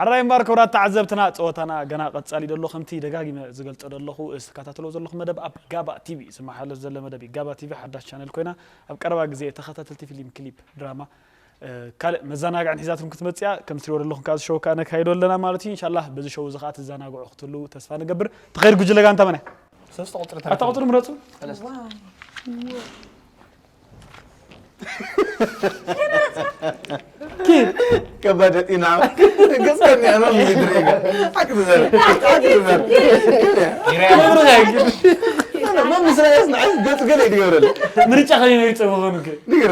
ሕራይ እምበር ክቡራት ተዓዘብትና፣ ጸወታና ገና ቀጻሊ ደሎ። ከምቲ ደጋጊመ ዝገልጾ ደለኹ፣ እዚ ትከታተልዎ ዘለኹም መደብ ኣብ ጋባ ቲቪ ዝመሓለፍ ዘሎ መደብ እዩ። ጋባ ቲቪ ሓዳሽ ቻነል ኮይና፣ ኣብ ቀረባ ግዜ ተኸታተልቲ ፊልም፣ ክሊፕ፣ ድራማ፣ እ፣ ካልእ መዘናግዕን ሒዛትኩም ክትመጽእ እያ። ከም ትሪእዎ ደለኹም፣ ካብ እዚ ሾው ከኣ ነካይዶ ኣለና ማለት እዩ። ኢንሻላህ በዚ ሾው እዚ ከኣ ትዘናግዑ ክትህልዉ ተስፋ ንገብር። ተኸይድ ጉጅለ ጋንታ መን እያ? ሰለስተ ቁጽሪ ኣታ ተረኪቡ። ቁጽሪ ምረጹ። ሰለስተ። ኪድ። ከባድ ኢና። ገጽ ከኒ ኣና ምድሪ ኢጋ። ሓቂ ትዘር። ሓቂ ትዘር። መምስ ራእስ ንዓይ ገጽ ገለ ይድገብረል። ምርጫ ከመይ መሪጸ ምዃኑ ከ? ንገር።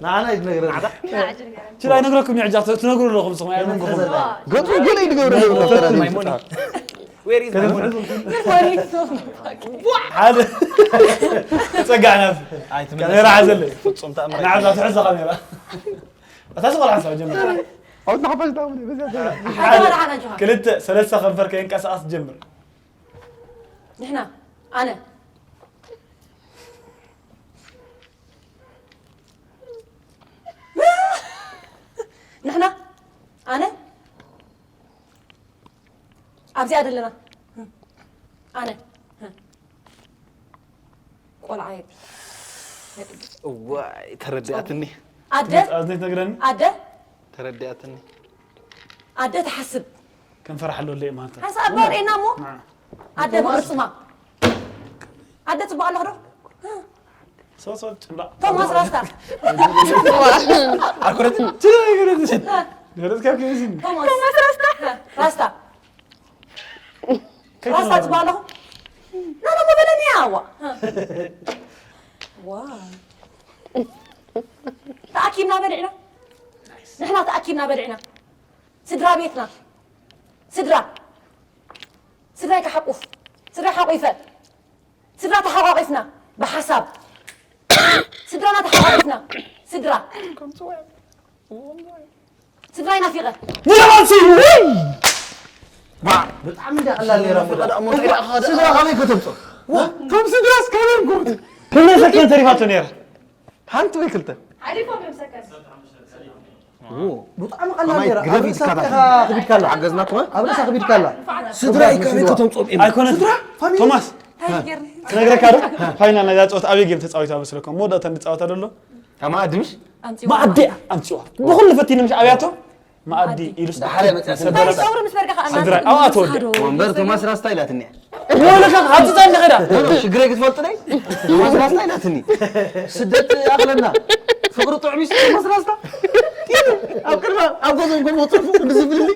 ንዓና ይትነግረን። ችላ ይነግረኩም፣ ይዕጃ ትነግሩ ኣለኹም፣ ስኹም፣ ኣይመንኩኹም። ገጹ ገለ ይድገብረል። ማይሞኒ። Where is my money? ሓደ ጸጋዕ ናብ ኣይትምለስ። ካሜራ ሓዘለይ። ፍጹም ተኣምር ናብዛ ኣይትምለስ። ትሕዞ ካሜራ። እታ ዝቆልዓ ሓንሳብ ጀምር። ኣውት ንሓፋሽ ዳውን በዚያ ሓደ፣ ሓደ፣ ሓደ፣ ሓደ። ክልተ፣ ሰለስተ ከንፈር ከይንቀሳቐስ ጀምር። ንሕና፣ ኣነ። ንሕና፣ ኣነ። ኣብዚኣ ዘለና። ኣነ። ቆልዓ የብለይ። እዋይ፣ ተረዲኣትኒ። ኣደ? ኣዝነት ነግረኒ። ኣደ? ተረዲኣትኒ። ኣደ ትሓስብ። ከንፈር ሓለወለይ ማለት። ሓንሳብ ኣባ ርኤና እሞ። ንዓ። ኣደ ብቕርጽማ። ኣደ ጽቡቕ ኣለኹ ዶ? ሰው ሰው ጭላ። ቶማስ ራስታ። ኣኩረት። ችላ ይገረት። ገረት ካብ ከይዝን። ቶማስ ራስታ። ራስታ። ራስታ ጽቡቕ ኣለኹ። ና፣ ና፣ በለኒ፣ ኣዋ። ዋ። ተኣኪብና በሊዕና። ንሕና ተኣኪብና በሊዕና። ስድራ ቤትና። ስድራ። ስድራይ ክሓቁፍ። ስድራይ ሓቂፈ። ስድራ ተሓቋቂፍና። ብሓሳብ። ስድራና ተሓቋቂፍና። ስድራ። ስድራይ ናፊቐ። ንረባሲ! ውይ! ባ፣ ብጣዕሚ እንዳ ቀላል ነይራ። እዋ፣ ስድራ ካበይ ከተምፅኦ? ዋ፣ ከም ስድራስ ካበይ ንጎት? ክንደይ ሰከንድ ተሪፋቶ ነይራ? ሓንቲ ወይ ክልተ? ሓሊፎም እዮም ሰከንድ። ኦ፣ ብጣዕሚ ቀላል ከማይ ነይራ። ግደፍ ኣብ ርእሳ ኢልካ ኢኻ ከቢድካ ኣላ። ሓገዝና እኮ። ኣብ ርእሳ ከቢድካ ኣላ። ስድራይ ካበይ ከተምፅኦም እዮም? ኣይኮነን። ስድራ? ፋሚሊ? ቶማስ፣ እንታይ ገይርኒ? ክነግረካ ዶ? ፋይናል ናይዛ ፀወታ ኣበይ ጌም ተፃዊቱ ኣብ መስለኩም? መወዳእታ እንፃወታ ደሎ? ኣብ መኣዲ ምሽ? ኣምፅዋ። መኣዲ ኣምፅዋ። ብኹሉ ፈቲኑ ምሽ ኣብያቶ? መኣዲ ኢሉ ስ-፣ ደሓር መፅያ ሰበረ። እንታይ ጸጉሪ ምስ በርካ ከኣ ስድራ፣ እናንተ ኣብኣ ተወደ። ንስኻ ዶ ወንበር ቶማስ ራስታ ኢላትኒ እያ። ወለካ ሃብቲ ጻን ንኸዳ። ሽግረይ ክትፈልጡ ደይ? ቶማስ ራስታ ኢላትኒ። ስደት ኣኽለና። ፍቕሪ ጥዑም እዩ ቶማስ ራስታ። ኣብ ቅድማ፣ ኣብ ገዝኦም ከምኡ ጽፉፍ ዝብልኒ።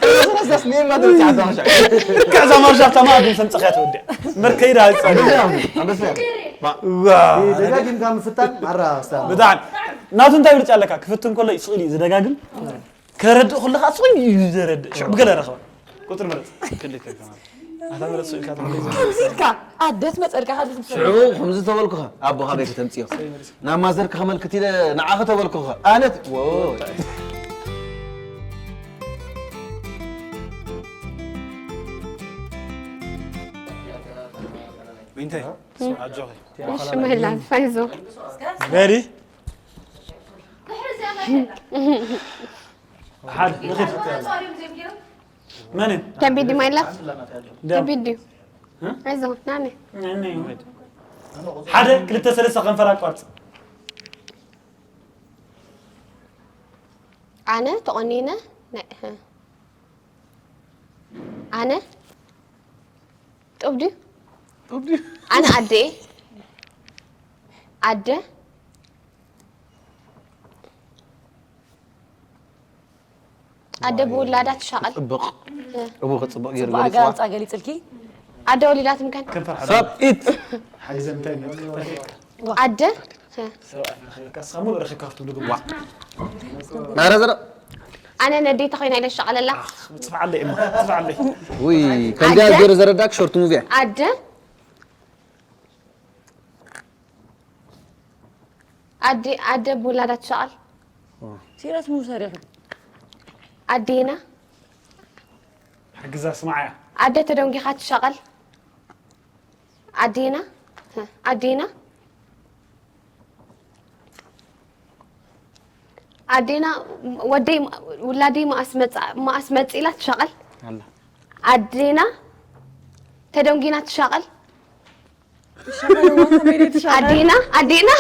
ቶማስ ራስታስ ንየማ ተብጽሓ ተማሻ። ከዛ ማርሻ ተማ ግን ሰምጸኻ ትወደ። መርከይዳ ኣይጻን። ኣንበሳ፣ ኣንበሳ። ዋ። ደጋጊምካ ምፍታን ማራ ስታ። ብጣዕሚ። ናቱ እንታይ ምርጫ ኣለካ? ክፍትን ከሎ ስእሊ ዝደጋግም። ከረድእ ከለኻ ስቕ ኢሉ እዩ ዘረድእ። ሽዑ ብገለ ረኸበ። ቁጽሪ ምረጽ። ክልተ ከማን። ኣታ ምረጽ ስእልካ ትምለስ። ከምዚ ኢልካ ኣደ ትመጸልካ፣ ሓደ ትምሰል። ሽዑ ከምዚ ተበልኩኻ፣ ኣቦኻ ቤት ተምጽዮ። ናብ ማዘር ከመልክት ኢለ ንዓኸ ተበልኩኻ። ኣነት፣ ወይ። እንታይ? ኣጆኺ። እሺ፣ ምህላን፣ ፋይዞ። ሬዲ? ሓደ፣ ንኺድ። መን እዩ? ተንቢድ ማይላ? እንዲያው። ተንቢድ ድዩ? እ? ኣይዞ፣ ናኒ። ናኒ። ሓደ፣ ክልተ፣ ሰለስተ፣ ከንፈር ኣቋርጽ። ኣነ ተቖኒነ፣ ናይ፣ እ። ኣነ ጡብ ድዩ? ጡብ ድዩ? ኣነ ኣደ እየ። ኣደ። ኣደ ብውላዳ ትሻቐል። ጽብቕ። እ። እቡ ክጽብቕ ገይሩ ጽቡቕ ገሊጽዋ። ኣገላልጻ ገሊጽልኪ። ኣደ ወሊዳትም ከን? ከንፈር ሓደ። ሰብ ኢት። ሓግዘ እንታይ ነው? ኣደ። እ። ሰብኣይ ረኺብካ፣ እስኻ ሙሉእ ረኺብካ ክትብሉ ግቡእ። ናረ ዘረ። ኣነ ነደይ ተኾይና ኢለ ዝሻቐለላ። ኣኽ፣ ጽፍዓለይ እማ፣ ጽፍዓለይ። ውይ፣ ከምዚኣ ኣደ? ገይሩ ዘረዳክ ሾርት ሙቪ እያ። ኣደ። ኣደ፣ ኣደ ብውላዳ ትሻቐል። ሲሪየስ ሙቪ ሰሪሑ። ኣዴና። ሕግዛ ስማዓያ። ኣደ ተደንጊኻ ትሻቐል። ኣዴና፣ ኣዴና። ኣዴና ወደይ ውላደይ መኣስ መጻ መኣስ መጺላ ትሻቐል። ኣላ ኣዴና ተደንጊና ትሻቐል። ኣዴና ኣዴና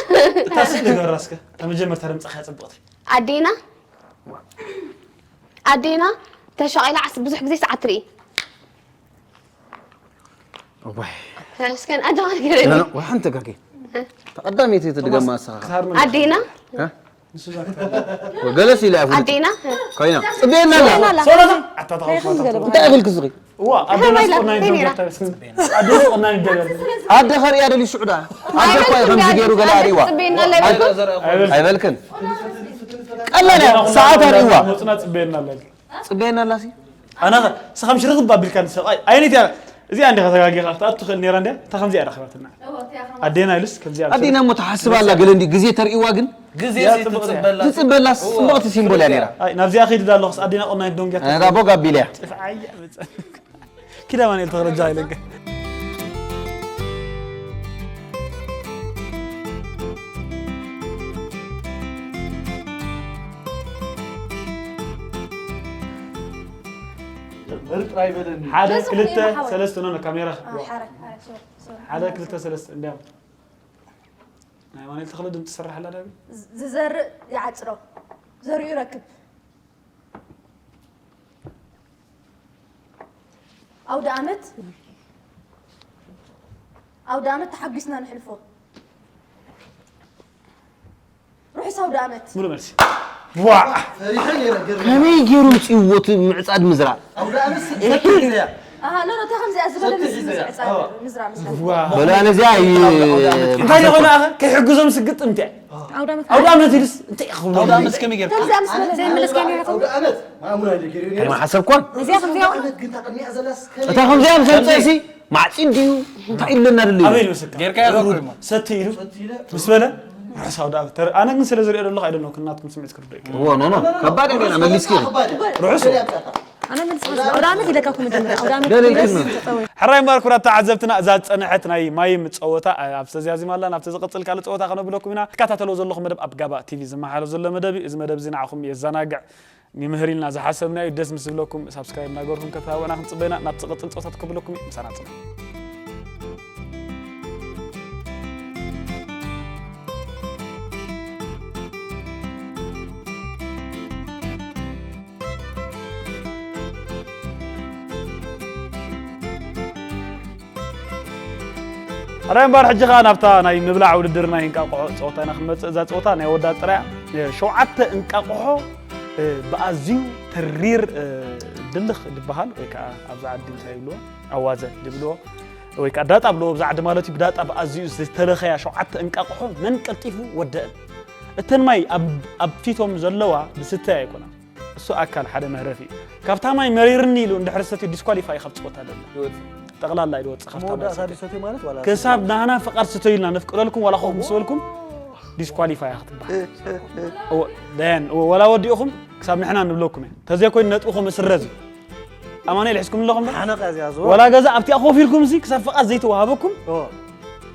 እታ ስእሊ ገራ እስከ እታ መጀመርታ ድምፅኻ እያ ፅብቕቲ። ኣዴና ኣዴና ተሻቒላ ዓስ ብዙሕ ግዜ ሰዓት ትርኢ። እዋይ እስከን ኣጆኻ ንገረኒ። ወይ ሓንቲ ጋጌ ተቐዳመይቲ ትድገማ ኣሳኻ ኣዴና ገለስ ኢላ እያ ፍሉጥ ኣዴና ኮይና ጽበየና ኣላ ሶሎና ኣታታ ከፋታ እንታይ ኢልክ ስኺ ዋ ኣደና ከመይ ኢላ? ስቆና ከመይ ኢላ? ይደርታ ኣደና ስቆና ይደርታ ኣደ ኸርእያ ደልዩ ሽዑዳ ኣደ እኳ እዩ ከምዚ ገይሩ ገለ ኣርእዋ ጽበየና ኣለይ በልኩ። ኣይበልክን ቀላል እያ ሰዓት ኣርእዋ መጽና ጽበየና ኣለይ ጽበየና ኣላሲ ኣና ሰኸም ሽርኽ ባቢልካ ሰብኣይ ኣይነት ያ እዚኣ እንዲኻ ተጋጊኻ ክትኣቱ ትኽእል ነይራ እንዲያ እታ ከምዚኣ ረኸባትና ኣዴና ኢሉስ ከምዚኣ ኣዴና እሞ ተሓስባ ኣላ ገለ እንዲ ግዜ ተርእዋ ግን ግዜ ያ ዘይትጽበላ ትጽበላስ ጽቡቕቲ ሲምቦል እያ ነይራ ኣይ ናብዚኣ ኸይድ ኣለኹስ ኣዴና ቆናይ ደንጊያ ነታ ቦ ጋቢልያ ጥፍዓያ መጸ ኪዳ ማንኤል ተኽለጃ ኢለገ ምርጥ ኣይበለኒ ሓደ በዚ ክልተ ኮይኑ ሓወይ። ሰለስተ ኖ ካሜራ ሓረ ሓረ ሶሪ ሶሪ ሓደ ክልተ ሰለስተ እንዲያም ናይ ማንኤል ተኽለ ድምፂ ትሰርሕ ኣላ ዳቢ ዝዘርእ ይዓጽዶ ዘርኡ ይረክብ ኣውደ ኣመት ኣውደ ኣመት ተሓጒስና ንሕልፎ ርሑስ ኣውደ ኣመት ሙሉ መልሲ ዋ ፈሪሐ ነይረ ገርም ከመይ ገይሩ ምፅእዎ እቲ ምዕፃድ ምዝራእ ኣውደ ኣመት ሰቲ ሒዘያ ኣሃ ኖ ኖ እንታይ ከምዚኣ ዝበለ ሰቲ ምስ ሒዘያ ምዝዕጻ ኣዋ ምዝራ ምስ ዋ በላ ነዚኣ እንታይ ኾነ ኣኸ ከይሕግዞም ስግጥ እንታይ ኣውደ ኣመት ኣውደ ኣመት ኢሉስ እንታይ ይኸውን ኣውደ ኣመት ከመይ ጌርካ ከምዚኣ ምስ በለ ዘይምልስ ከይኑ ኣውደ ኣመት ማእሙና ኢለ ገይሩ ነይረ ማሓሰብኳን ኣውደ ኣመት ግን ታቅኒያ ዘላስ ከመይ እታ ከምዚኣ ምስ ኣምፀእሲ ማዕፂ እንድዩ እንታይ ኢልና ድልዩ ኣበይ ንመስካ ጌርካዮ ሰቲ ኢሉ ምስ በለ ርሑስ ኣውደ ኣመት ኣነ ግን ስለ ዝሪኦ ዘለኹ ኣይደለኹ ናትኩም ስምዒት ክርዶ እዩ ዎ ኖ ኖ ከባድ እንዴና መሊስኪ ርሑስ ኣነ መልስ መስሎ ኣውደ ኣመት ኢለካ እኮ መጀመርያ ኣውደ ኣመት ገለ ኢልክና። ሕራይ እምበር ኩራት ተዓዘብትና እዛ ዝፀንሐት ናይ ማይም ፀወታ ኣብ ተዚያዚማ ኣላ ናብቲ ዝቕፅል ካልእ ፀወታ ከነብለኩም ኢና ትከታተልዎ ዘለኹም መደብ ኣብ ጋባ ቲቪ ዝመሓላለፍ ዘሎ መደብ እዩ እዚ መደብ እዚ ንዓኹም የዘናግዕ ንምህር ኢልና ዝሓሰብና እዩ ደስ ምስ ዝብለኩም ሳብስክራይብ እናገርኩም ከተባብዑና ክንፅበ ኢና ናብቲ ዝቕፅል ፀወታ ትከብለኩም እዩ ምሳና ፅና ኣራይ እምበር ሕጂ ኸዓ ናብታ ናይ ምብላዕ ውድድር ናይ እንቃቕሖ ፀወታ ኢና ክንመፅእ እዛ ፀወታ ናይ ወዳት ጥራያ ሸውዓተ እንቃቕሖ ብኣዝዩ ተሪር ድልኽ ዝበሃል ወይ ከዓ ኣብዚ ዓዲ እንታይ ይብልዎ ኣዋዘ ዝብልዎ ወይ ከዓ ዳጣ ብልዎ ኣብዚ ዓዲ ማለት እዩ ብዳጣ ብኣዝዩ ዝተለኸያ ሸውዓተ እንቃቕሖ መን ቀልጢፉ ወደአን እተን ማይ ኣብ ፊቶም ዘለዋ ብስተ ኣይኮና እሱ ኣካል ሓደ መህረፊ እዩ። ካብታ ማይ መሪርኒ ኢሉ እንድሕር ሰትዩ ዲስኳሊፋይ ካብ ፀወታ ደላ ጠቕላላ ኢሉ ወፅእ ካብታ ማይ መወዳእታ ሰትዩ። ድሰትዩ ማለት ዋላ ክሳብ ናህና ፍቓድ ስተዩልና ነፍቅደልኩም ዋላ ኹም ምስ በልኩም ዲስኳሊፋይ ክትበሃል። እወ፣ ደያን እወ፣ ወላ ወዲእኹም ክሳብ ንሕና ንብለኩም እያ። ተዘይኮይኑ ነጥብኹም እስረዝ እዩ። ኣማኑኤል ሒዝኩም ኣለኹም ዶ? ሓነቃ እዚኣ ዝዋ ወላ ገዛ ኣብቲኣ ኮፍ ኢልኩም ሲ ክሳብ ፍቓድ ዘይተዋሃበኩም ኦ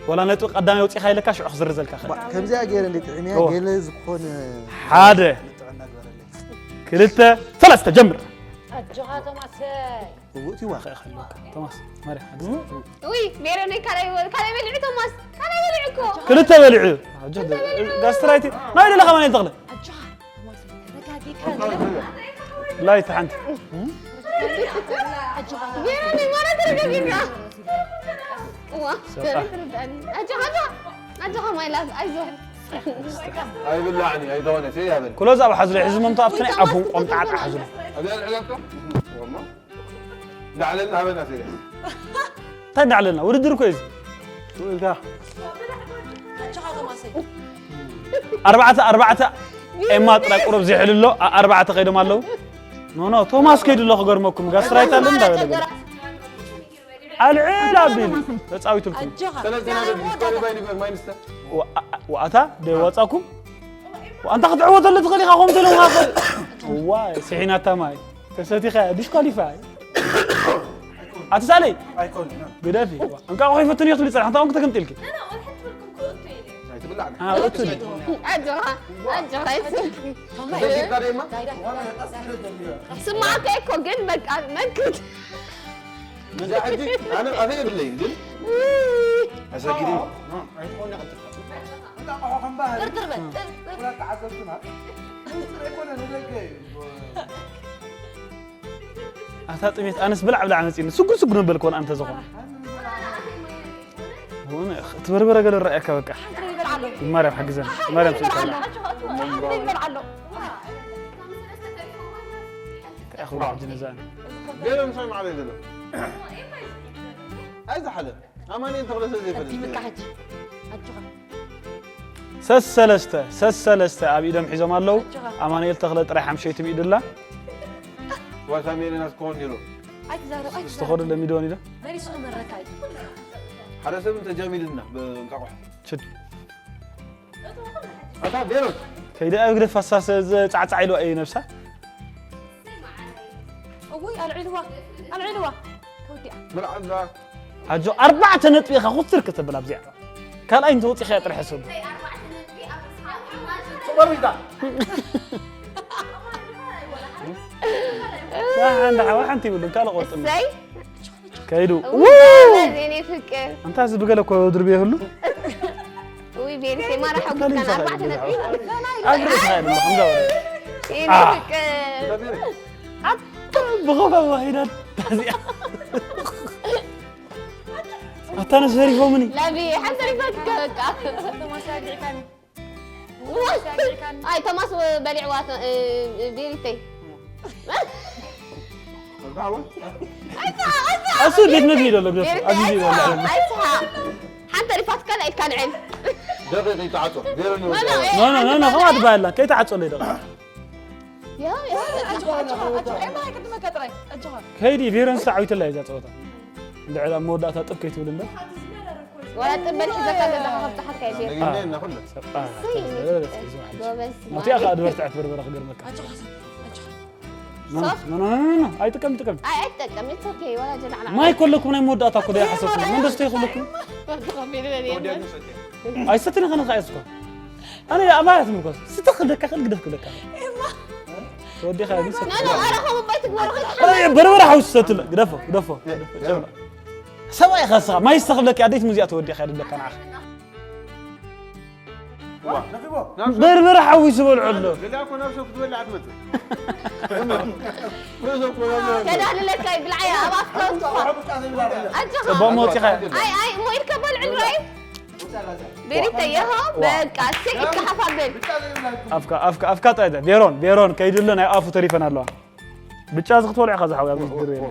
ወላ ነጥቢ ቀዳማይ ወፂኻ ኢለካ ሽዑ ክዝርዘልካ ኽእል። ከምዚኣ ገይረ እንደ ጥዕምያ ኦ። ገለ ዝኾነ ሓደ ጥዕና ግበረለይ ክልተ ሰለስተ ጀምር። ኣጆኻ ቶማሰይ እውእቲዋ ቶማስ ማርያ ሓግዝ። ውይ ሜሮነይ ካልኣይ ወ- ካልኣይ በሊዑ ቶማስ ካልኣይ በሊዑ እኮ ክልተ በሊዑ እዩ። ኣጆ ጋስትራይት ናይ ደለ ከማን ተኽለ ኣጆኻ ቶማሰይ ተረጋጊካ ላይት ሓንቲ ሜሮነይ ማለት ተረጋጊና እዋ ትርዳኒ ኣጆኻ ኣጆኻ ኣጆኻ my love ኣይዞ ኣይብላዕን እዩ ኣይተኾነ ሴ ያበል ክሎዝ ኣብ ሓዝሎ ሕዚ መምቶ ኣብቲ ናይ ኣፉን ቆምጣዕጣ ሓዝሎ ኣብዚኣ ልዕለቶ ወማ ዳዕለልና ሃበና ሴ እንታይ እንዳዕለልና ውድድር እኮ እዩ እዚ ውእልካ ኣጆኻ ቶማሰይ ኣርባዕተ ኣርባዕተ ኤማ ጥራይ ቁሩብ ዝሕል ኣሎ ኣ- ኣርባዕተ ከይዶም ኣለዉ ኖኖ ቶማስ ከይዱ ኣሎ ክገርመኩም ጋስትራይት ኣሎ እንዳበለ ገለ ኣልዕል ኣቢሉ ተፃዊቱልኩም ኣጆኻ ሰለስተ ናበል ዲስኳሊፋይ ንግበር ማይ ንስተ ዋኣታ ደዋፃኩም ኣንታ ክትዕወተሉ ትኽእል ኢኻ ከምኡ ኢሎም ዋ ስሒናታ ማይ ተሰቲኻ ዲስኳሊፋይ ኣቲ ሳለይ ኣይኮን ግደፊ እንቃቑሑ ይፈትን እዮ ትብሊ ፅራሕ እንታይ ኮንክ ተገምጢልኪ ኣይትብል ኣጆኻ ኣጆኻ ይስም ዘጊርካ ደማ ስማዕከ እኮ ግን በቃ መክት እዛ ሕጂ ኣነ ኣፈ የብለይን ግን ኣሰጊድ ጥርጥር በል። ኣታ ጥሜት ኣነስ ብላዕ ብላዕ መፂኒ ስጉር ስጉር ንበል ኮን ኣንተ ዝኾነ እቲ በርበረ ገለ ረኣየካ በቃ ማርያም ሓግዘን ማርያም ስልካላ ኣኹ ሕጂ ነዛን ገለ ምሳይ ማዕረ ዘሎ ኣይዝሓለ ኣማንኤል ተኽለ ሰብ ዘይፈልጥ ቀዲምካ ሕጂ ኣጆኻ ሰሰለስተ ሰሰለስተ ኣብ ኢዶም ሒዞም ኣለዉ ኣማንኤል ተኽለ ጥራይ ሓምሸይቲ ብኢድላ ዋታ ሜሪናስ ክኾን ነይሩ ኣይትዛረብ ኣይትዛረብ ዝተኸዱ ለሚድወን ኢዶ መሪሱ ክመረካ እዩ ሓደ ሰብ እንተጃሚልና ብእንቃቑሕ ችድ ኣታ ቤሮት ከይደ ኣብ ግደፍ ፋሳሰ ፃዕፃዕ ኢልዋ እዩ ነብሳ እውይ ኣልዒልዋ ኣልዒልዋ ተወዲኣ ምልዓዛ ኣጆ ኣርባዕተ ነጥቢ ኢኻ ኩትር ከተብል ኣብዚኣ ካልኣይ እንተወፂኻ እያ ጥራሕ ሕሰቡ ሱፐር ቢታ ሓንቲ ሓንቲ ይብሉ ካልእ ቆርጥም ሰይ ከይዱ የኔ ፍቅር እንታ እዚ ብገለ እኮ ድርቢ የብሉ ውይ ቤሪቴ ማራ ሓጉስካን ኣርባዕተ ነጥቢ ኣብ ርእስኻ የብሉ ከምዛ ወረ የኔ ፍቅር ብኸፋ ዋሂዳት እዚኣ ኣታ ነስ ዘሪፎምኒ ላቢ ሓንቲ ሪፈትከ በቃ ኣይ ቶማስ በሊዕዋ ቤሪተይ እሱ ቤት መግቢ ይደሎ ግደፍ ኣዚዙ ይበላ ኣይስሓ ሓንቲ ሪፋት ካልኣይ ካልዕን ደቂቕ ይተዓጾ ገይሩ ኖ ኖ ኖ ኖ ከማ ትባሃላ ከይተዓጾለይ ደቂ ያው ያው ኣጆኻ ኣጆኻ ኣጆኻ ኤማ ቅድመ ከጥራይ ኣጆኻ ከይዲ ቬሮን ስዓዊትላ እዛ ፀወታ እንድዕል ኣብ መወዳእታ ጥብ ከይትብል እምበር ወላ ጥበል ሒዘካ ዘለኻ ከብፅሓካ እዩ ነጊርና ኩሉ ጎበዝ ናብቲኣ ከዓ ድበርትዐት በርበረ ክገርመካ ኣጆኻ ኣጆኻ ኖ ኖ ኖ ኖ ኣይጥቀም ጥቀም ኣይ ኣይትጠቀም it's okay ወላ ጀላዕላ ማይ ከለኩም ናይ መወዳእታ እኮ ደይ ሓሰብኩም መንደስቶ ይኽብለኩም ኣይሰትን ከነካ እያ ስኳ ኣነ ኣባያት ምኮስ ስተኽብለካ ክል ግደፍ ክብለካ ተወዲኻ ግን ሰት ኖ ኖ ኧረ ከምኡ ባይ ትግበሩ በርበረ ሓውስ ሰትለ ግደፎ ግደፎ ሰብኣይ ኸስኻ ማይ ስተኽብለካ ኣደይት ሙዚያ ተወዲኻ ይድለካ ንዓኻ በርበረ ሓዊሱ በልዖ ኣሎ ገሊኣ እኮ ናብ ሰብ ክትበልዕ ትመፅእ ከዳልለካ ይብልዓያ ኣብ ኣፍካ ወጥኻ ኣጆኻ ፅቡቕ መወፂኻ ኣይ ኣይ እሞ ኢድካ በልዕሉ ኣይ ቤሪተ የሆ በቃ ሲ ኢድካ ሓፍ ኣብል ኣፍካ ኣፍካ ኣፍካ ጠደ ቤሮን ቤሮን ከይድሎ ናይ ኣፉ ተሪፈን ኣለዋ ብጫ እዚ ክትበልዑ ኢኻ ዝሓውያ ምስ ድር የለ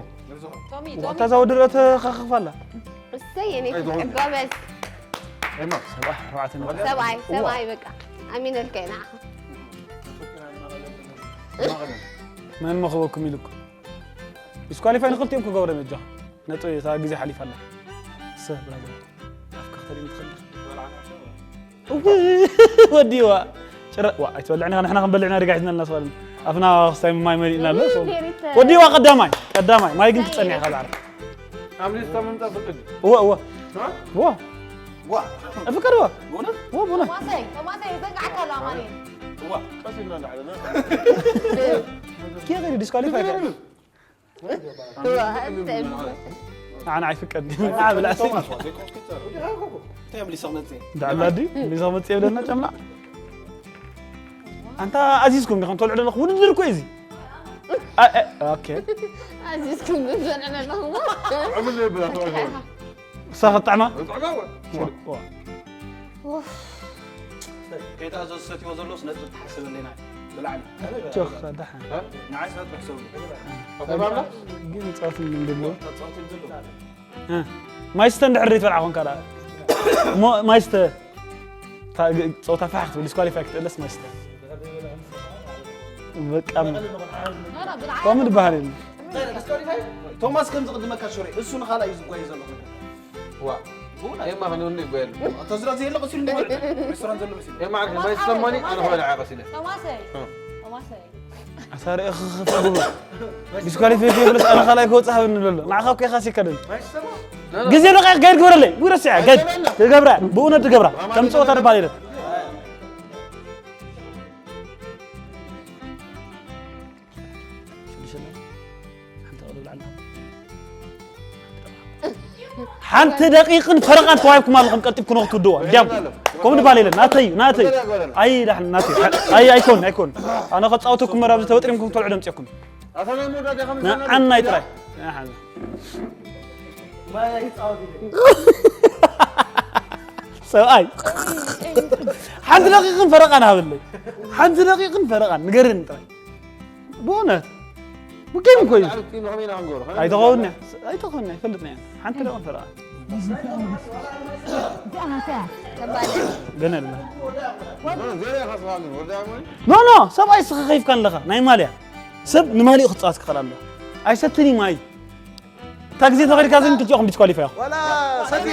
ቶሚ ዋታ እዛ ወዲ ርእዮ ተኻኽፍ ኣላ እሰይ የኔ ፍቅር ጎበዝ ኤማ ሰብዓ ኣርባዕተ ነጥቢ ሰብኣይ ሰብኣይ በቃ ኣሚነልካ እየ ንዓኻ መን መኽበኩም ኢልኩም ዲስኳሊፋይ ንክልቲኦም ክገብረ መጃ ነጥቢ እታ ግዜ ሓሊፋ ኣላ ሰ ብራዘር ኣፍካ ክተርኢ ትኽእል ወዲዋ ጭረ ዋ ኣይትበልዕኒ ንሕና ክንበልዕና ደጋ ሒዝና ኣለና ስዋልን ኣፍና ክስታይ ማይ መሊእና ኣሎ ወዲዋ ቀዳማይ ቀዳማይ ማይ ግን ክትጸንዕ ኢኻ ዛዕባ ኣብ ሊስታ ምምፃእ ፍቅድ እወ እወ ዋ እወ ዋ ፍቅድ እወ በእውነት እወ ብእውነት ቶማሰይ ቶማሰይ ይዘንጋዕካ ኣሎ ኣማኒ ዋ ቀስ ኢልና እንዳዕለና ኬ ዲስኳሊፋይ ኣነ ኣይፍቀድኒ ብላዕሲ እንታይ ምሊሰ መፅእ ዳዕላ ድዩ ምሊሰ መፅእ የብለና ጨምላ ኣንታ ኣዚዝኩም ዲኹም ትበልዑ ዘለኹ ውድድር እኮ እዩ እዚ ኦኬ ኣዚዝኩም ግን ዘንዕነ ኣለኹም ዕብል ዘይብላ ተዋሸ እሳ ክጥዕማ ጥዕማወ ከይታ ዘዝሰትዎ ዘሎስ ነጥቢ ተሓስበለና ብላዕሊ ጆክ ደሓን ንዓይ ሰት ሕሰቡ ኣተባብላ ግን ጸወት ምንድን ነው ተጻወት ዝሉ ማይስተ እንድሕር ዘይትበልዓ ኮንካ ደኣ እሞ ማይስተ ታ- ግ- ጸወታ ፋሕ ክትብል ዲስኳሊፋይ ክትእለስ ማይስተ በቃ ከምኡ ዝበሃል የለን ቶማስ ከም ዝቕድመካ ሽሬ እሱ ንኻልኣይ እዩ ዝጓየ ዘሎ ዋ ኤማ ከነውኒ ይጓየሉ ተዝራ ዘየለ ቀሲሉ ንወረደ ሬስቶራንት ዘሎ መሲሉ ኤማ ዓርኪ ማይ ዝሰማኒ ኣነ ክበልዓ ቀሲለ ቶማሰይ ቶማሰይ ኣሳሪ እኽኽፍ ግብር ዲስኳሊፋይ ከይብለስ ኣነ ካልኣይ ክወፅእ ሃብኒ ኣሎ ንዓኻ እኮ ኢኻ ሲከደን ግዜ ደቂቕ ጋይድ ግበረለይ ውይ ረሲዐ ጋይድ ትገብራ ብእውነት ትገብራ ከም ፀወታ ድባል የለን ሓንቲ ደቂቕን ፈረቓን ተዋሂብኩም ኣለኹም፣ ቀልጢፍኩም ክትውድዋ። እንዲያም ከምኡ ድባል የለን። ናተይ እዩ፣ ናተይ እዩ። ኣይ፣ ዳሕን ናተይ እዩ። ኣይ፣ ኣይኮን፣ ኣይኮን። ኣነ ከጻውተኩም መራብ ዝተወጥሪምኩም ተልዑ ደምጽኩም። ንዓናይ ጥራይ። ንዓና። ሰብኣይ። ሓንቲ ደቂቕን ፈረቓን ሃበለይ። ሓንቲ ደቂቕን ፈረቓን ንገርኒ ጥራይ። ብእውነት። ብጌም እኮ እዩ። ኣይተኸውን እያ። ኣይተኸውን እያ። ይፈልጥና እያ። ሓንቲ ደቂቕን ፈረቓን። ገና የለን። ኖ፣ ኖ፣ ሰብኣይ እስኻ ከይፍካ ኣለኻ። ናይ ማልያ። ሰብ ንማሊኡ ክጻወት ክኽእል ኣለዎ። ኣይሰትን እዩ ማይ። እታ ግዜ ተኸዲካ ግን ክልቲኦኹም ዲስኳሊፋይ ኢኹም። ዋላ ሰቲ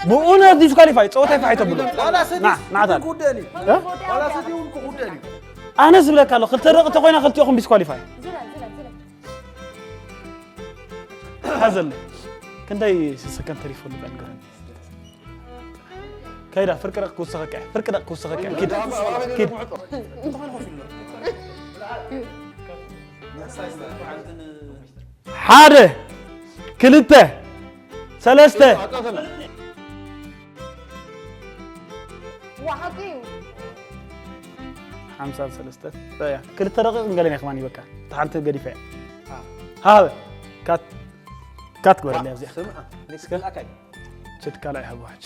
ብእውነት ዲስኳሊፋይ፣ ጸወታ ይፋሕ ኣይተብሉ። ዋላ ሰቲ ና፣ ና፣ ታ- ክውደን እዩ። እ? ዋላ ሰቲ እውን ክውደን እዩ። ኣነ ዝብለካ ኣለኹ፣ ክልተ ደቂ ተኾይና ክልቲኦኹም ዲስኳሊፋይ። ሓዘለ። ክንደይ ሰከንድ ተሪፉ ንበል ግረን። ከይዳ፣ ፍርቂ ደቂ ክውሰኸካ እያ፣ ፍርቂ ደቂ ክውሰኸካ እያ። ኪድ፣ ኪድ። ሓደ፣ ክልተ፣ ሰለስተ። ሓምሳን ሰለስተ። እያ፣ ክልተ ደቂቕ ገለን እያ ከማን ይበቃ። እታ ሓንቲ ገዲፈ እያ። ሃበ። ካት፣ ካት ግበረለይ ኣብዚኣ። ስምዓ፣ እስከ። ችድ ካልኣይ ሃቡ ሕጂ።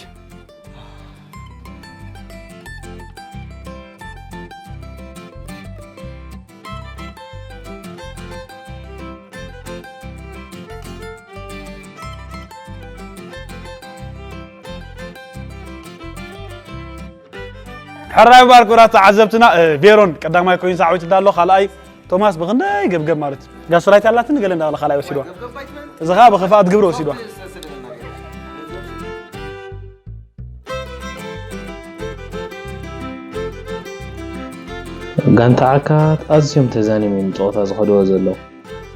ሕራይ ባር ክቡራት ተዓዘብትና፣ እ፣ ቬሮን ቀዳማይ ኮይኑ ሳዕዊት እንዳሎ፣ ካልኣይ ቶማስ ብኽንደይ ገብገብ ማለት እዩ። ጋስትራይት ኣላትኒ ገለ እንዳበለ ካልኣይ ወሲድዋ። እዚ ኸኣ ብኽፍኣት ግብሪ ወሲድዋ። ጋንታ ዓካት ኣዝዮም ተዛኒሞም ጸወታ ዝኸድዎ ዘለዉ።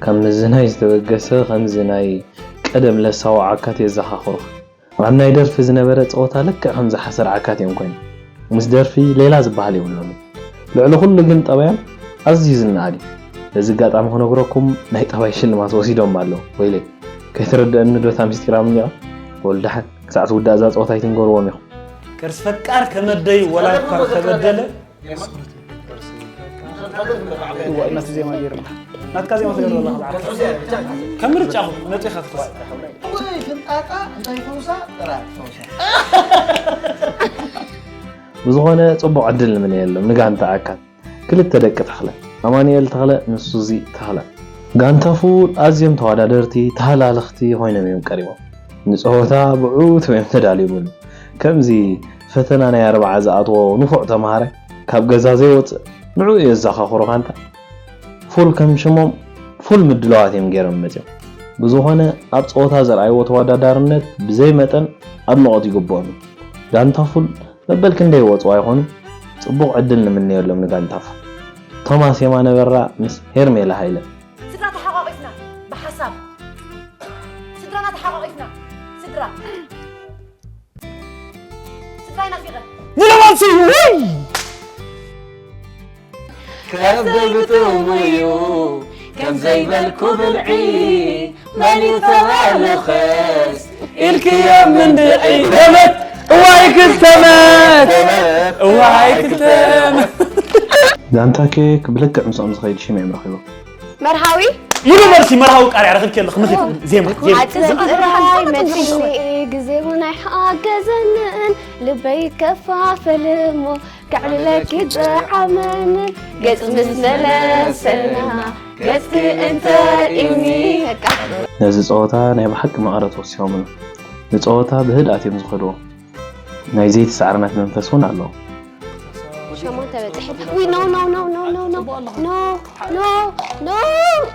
ካብ ምዝናይ ዝተበገሰ ከምዚ ናይ ቀደም ለሳዎ ዓካት የዘኻኽሩኻ። ኣብ ናይ ደርፊ ዝነበረ ጸወታ ልክዕ ከምዚ ሓሰር ዓካት እዮም ኮይኖም። ምስ ደርፊ ሌላ ዝበሃል የብሎምን። ልዕሊ ኩሉ ግን ጠባዮም ኣዝዩ ዝነኣድ እዩ። በዚ ኣጋጣሚ ክነግረኩም ናይ ጠባይ ሽልማት ወሲዶም ኣለዉ። ወይለይ፣ ከይተረድአኒ ዶ እታ ምስጢር ኣምሊቓ? ወልደሓን፣ ክሳዕ ትውዳእ እዛ ጸወታ ኣይትንገርዎም ኢኹም። ቅርስ ፈቃር ከመደይ ወላ እኳ ከበደለ እዋ፣ እናቲ ዜማ ገይርና። ናትካ ዜማ ትገብር ዘለኻ ብዓል። ከም ምርጫኹም ነጢኻ ትኸስ። ወይ ፍንጣጣ እንታይ ፈውሳ? ጥራት ፈውሳ። ብዝኾነ ጽቡቕ ዕድል ንምነየሎም ንጋንታ ዓካት። ክልተ ደቂ ተኽለ፣ ኣማኑኤል ተኽለ ምስ ሱዚ ተኽለ። ጋንታ ፉል ኣዝዮም ተወዳደርቲ፣ ተሃላልኽቲ ኮይኖም እዮም ቀሪቦም። ንጸወታ ብዕቱብ እዮም ተዳልዮም። ከምዚ ፈተና ናይ ኣርብዓ ዝኣትዎ ንፉዕ ተምሃራይ ካብ ገዛ ዘይወጽእ ንዕኡ እዩ ዘዘኻኽሮ። ጋንታ ፉል ከም ሽሞም ፉል ምድላዋት እዮም ገይሮም መጺኦም። ብዝኾነ ኣብ ጸወታ ዘርኣይዎ ተወዳዳርነት ብዘይ መጠን ኣድንቖት ይግብኦም እዩ። ጋንታ ፉል መበል ክንደይ ይወጽኡ ኣይኾኑ? ጽቡቕ ዕድል ንምነየሎም ንጋንታ ፉል። ቶማስ የማነ በራ ምስ ሄርሜላ ሃይለ። ስድራ ተሓቋቒፍና ብሓሳብ። ስድራና ተሓቋቒፍና። ስድራ። ስድራይ ናፊቐ። ሙሉ መልሲ፣ ውይ! ከብደይ ብጥሙ እዩ ከም ዘይበልኩ ብልዒ፣ መን እዩ ተባልኸስ ኢልክዮ ምንድዒ? ገመት፣ እዋይ ክልተ መት፣ እዋይ ክልተ መት። ጋንታ ኬክ ብልክዕ ምስኦም ዝኸይድ ሽም እዮም ረኺቦም። መርሃዊ ሙሉ መልሲ መርሃዊ ቃርያ ረኺብኪ ኣለኺ። ንኺድ ዜማ፣ ዜማ። ኣጽብቕ ጥራይ መጺኒ፣ ግዜ እውን ኣይሓገዘንን፣ ልበይ ከፋፈል እሞ ከዕልለኪ ጥዓመንን፣ ገጽ ምስ መለሰልና፣ ገጽኪ እንተ ኢኒ። በቃ። ነዚ ጸወታ ናይ ብሓቂ መቐረት ወሲኾምሉ። ንጸወታ ብህድኣት እዮም ዝኸድዎ። ናይ ዘይቲ ሳዕርናት መንፈስ እውን ኣለዎ። ሸሞንተ በጽሒ። ውይ፣ no, no, no, no, no, no, no, no, no, no,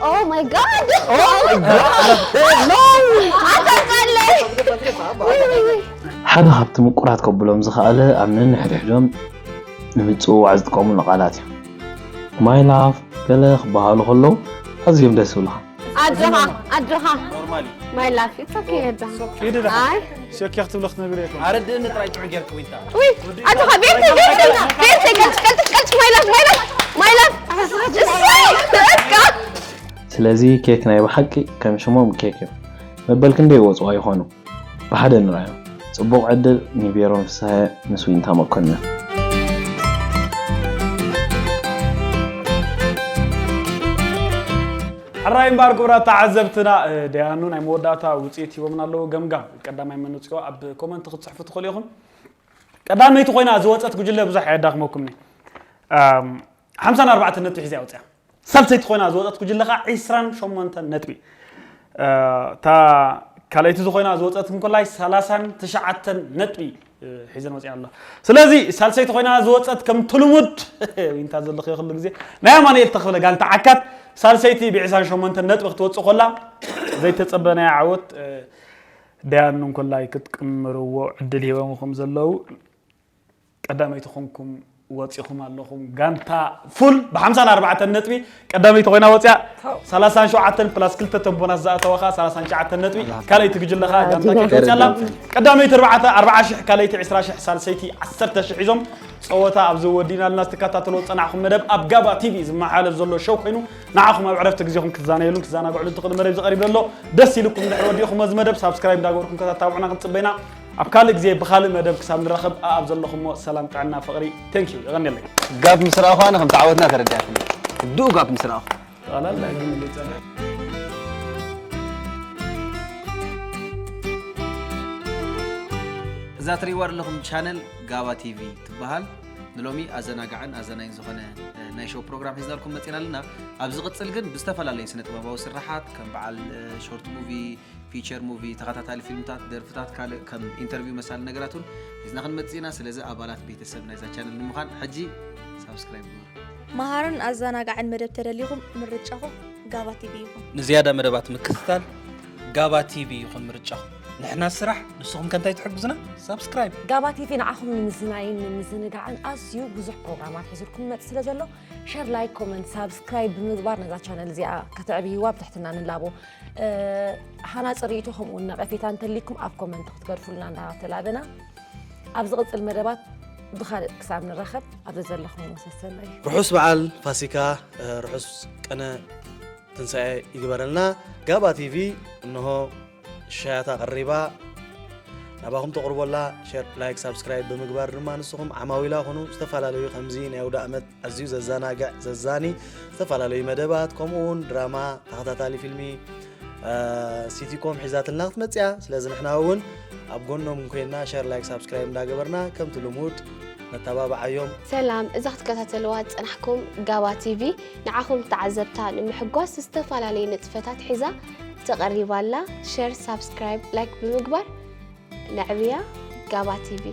oh my God! Oh my God! No! ኣታቃለይ! ውይ፣ ውይ፣ ውይ። ሓደ ካብቲ ምቁራት ከብሎም ዝኸኣለ ኣብ ነንሕድሕዶም ንምጽውዋዕ ዝጥቀሙሉ ቃላት እዩ። My love ገለ ክበሃሉ ከለዉ ኣዝዮም ደስ ይብሉኻ። ኣጆኻ፣ ኣጆኻ። ኖርማል እዩ። My love, it's okay ኣጆኻ። ኪዲ ዳ። ኣይ። ሸኪ ክትብሎ ክትነግር እየ። ኣረድእኒ ጥራይ ጥዑይ ጌርኪ ዊንታ። ውይ፣ ኣጆኻ፣ ቤተይ፣ ቤተይ፣ ቤተይ፣ ቀልጭ፣ ቀልጭ፣ ቀልጭ፣ my love, my love, my love። እሰይ፣ በቃ። ስለዚ ኬክ ናይ ብሓቂ ከም ሽሞም ኬክ እዮም። መበል ክንደይ ይወፅዋ ይኾኑ? ብሓደ ንርኣዮ። ፅቡቕ ዕድል ንቤሮን ፍስሃየ ምስ ዊንታ መኮንን። ሕራይ እምበኣር ክቡራት ተዓዘብትና፣ እ፣ ደያኑ ናይ መወዳእታ ውፅኢት ሂቦምና ኣለዉ። ገምጋም ቀዳማይ መን ውፅኦ ኣብ ኮመንት ክትፅሕፉ ትኽእሉ ኢኹም። ቀዳመይቲ ኮይና ዝወፀት ጉጅለ ብዙሕ ኣየዳኽመኩምኒ። ኣም፣ ሓምሳን ኣርባዕተን ነጥቢ ሒዛ እያ ወፅያ። ሳልሰይቲ ኮይና ዝወፀት ጉጅለ ከዓ ዒስራን ሸሞንተን ነጥቢ። እ፣ እታ ካልኣይቲ ዝኾይና ዝወፀት እንኮላይ ሰላሳን ትሽዓተን ነጥቢ፣ እ፣ ሒዘን ወፅያ ኣሎ። ስለዚ ሳልሰይቲ ኮይና ዝወፀት ከምቲ ልሙድ ዊንታ ዘለኽዮ ኩሉ ግዜ ናይ ኣማኑኤል ተኽለ ጋንታ ዓካት ሳልሰይቲ ብዒስራን ሸሞንተን ነጥቢ ክትወፅእ ኮላ ዘይተፀበናያ ዓወት፣ እ፣ ደያኑ እንኮላይ ክትቅምርዎ ዕድል ሂቦም ከም ዘለዉ ቀዳመይቲ ኮንኩም ወፂኹም ኣለኹም። ጋንታ ፉል ብ ሓምሳን ኣርባዕተን ነጥቢ ቀዳመይቲ ኮይና ወፅያ። ሰላሳን ሸውዓተን ፕላስ ክልተ ተቦናት ዝኣተወኻ ሰላሳን ትሽዓተን ነጥቢ ካልኣይቲ ጉጅለኻ ጋንታ ኬፍ ወፅያ ኣላ። ቀዳመይቲ ኣርባዕተ ኣርብዓ ሽሕ፣ ካልኣይቲ ዕስራ ሽሕ፣ ሳልሰይቲ ዓሰርተ ሽሕ ሒዞም ፀወታ ኣብዚ ወዲእና ኣለና። ዝተከታተሎ ዝፀናሕኩም መደብ ኣብ ጋባ ቲቪ ዝመሓለፍ ዘሎ ሸው ኮይኑ ንዓኹም ኣብ ዕረፍቲ ግዜኹም ክትዛነየሉን ክትዘናግዕሉን ትኽእሉ መደብ እዩ ዝቐሪብ ዘሎ። ደስ ኢልኩም እንድሕር ወዲእኹም እዚ መደብ ሳብስክራይብ እንዳገበርኩም ከተታብዑና ክንፅበይና። ኣብ ካልእ ግዜ ብኻልእ መደብ ክሳብ ንራኸብ ኣኣብ ዘለኹሞ ሰላም ጥዕና ፍቕሪ። Thank you። የቐንየለይ። ጋብ ምስ ረኣኹ ኣነ ከም ተዓወትና ተረዲኣትኒ። ህዱእ ጋብ ምስ ረኣኹ። ጠቕላላ ግን ይገልጸና። እዛ ትርእይዋ ዘለኹም ቻነል ጋባ ቲቪ ትበሃል። ንሎሚ ኣዘናጋዕን ኣዘናይን ዝኾነ ናይ ሾው ፕሮግራም ሒዝናልኩም መጺና ኣለና። ኣብ ዝቕጽል ግን ብዝተፈላለዩ ስነ ጥበባዊ ስርሓት ከም በዓል ሾርት ሙቪ፣ ፊቸር ሙቪ፣ ተኸታታሊ ፊልምታት፣ ደርፍታት፣ ካልእ ከም ኢንተርቪው መሳሊ ነገራት እውን ሒዝና ክንመጽእ ኢና። ስለዚ ኣባላት ቤተሰብ ናይዛ ቻነል ንምዃን ሕጂ ሳብስክራይብ ግበሩ። መሃርን ኣዘናጋዕን መደብ ተደሊኹም ምርጫኹም ጋባ ቲቪ ይኹን። ንዝያዳ መደባት ምክትታል ጋባ ቲቪ ይኹን ምርጫኹም። ንሕና ስራሕ፣ ንስኹም ከ እንታይ ትሕግዙና? ሳብስክራይብ። ጋባ ቲቪ ንዓኹም ንምዝናይን ንምዝንጋዕን ኣዝዩ ብዙሕ ፕሮግራማት ሒዙልኩም ይመጽእ ስለ ዘሎ ሸር፣ ላይክ፣ ኮመንት፣ ሳብስክራይብ ብምግባር ነዛ ቻነል እዚኣ ከተዕብይዋ ብትሕትና ንላቦ። እ፣ ሃናጺ ርእይቶ ከምኡ እውን ነቐፌታ እንተልይኩም ኣብ ኮመንት ክትገድፉልና እንዳተላበና ኣብ ዝቕጽል መደባት ብኻልእ ክሳብ ንራኸብ ኣብ ዘዘለኹም ሰሰናዩ። ርሑስ በዓል ፋሲካ፣ እ፣ ርሑስ ቀነ ትንሳኤ ይግበረልና። ጋባ ቲቪ እንሆ ሸያታ ቀሪባ ናባኹም ተቕርቦላ። ሸር፣ ላይክ፣ ሳብስክራይብ ብምግባር ድማ ንስኹም ዓማዊላ ኹኑ። ዝተፈላለዩ ከምዚ ናይ ኣውደ ኣመት ኣዝዩ ዘዘናግዕ፣ ዘዛኒ፣ ዝተፈላለዩ መደባት ከምኡ እውን ድራማ፣ ተኸታታሊ ፊልሚ፣ እ፣ ሲቲኮም ሒዛትልና ክትመጽእ እያ። ስለዚ ንሕና እውን ኣብ ጎኖም ኮይንና ሸር፣ ላይክ፣ ሳብስክራይብ እንዳገበርና ከምቲ ልሙድ ነተባብዓዮም። ሰላም፣ እዛ ክትከታተልዋ ዝጸናሕኩም ጋባ ቲቪ ንዓኹም ተዓዘብታ ንምሕጓስ ዝተፈላለዩ ንጥፈታት ሒዛ ተቐሪባ ኣላ። ሸር፣ ሳብስክራይብ፣ ላይክ ብምግባር ነዕብያ። ጋባ ቲቪ።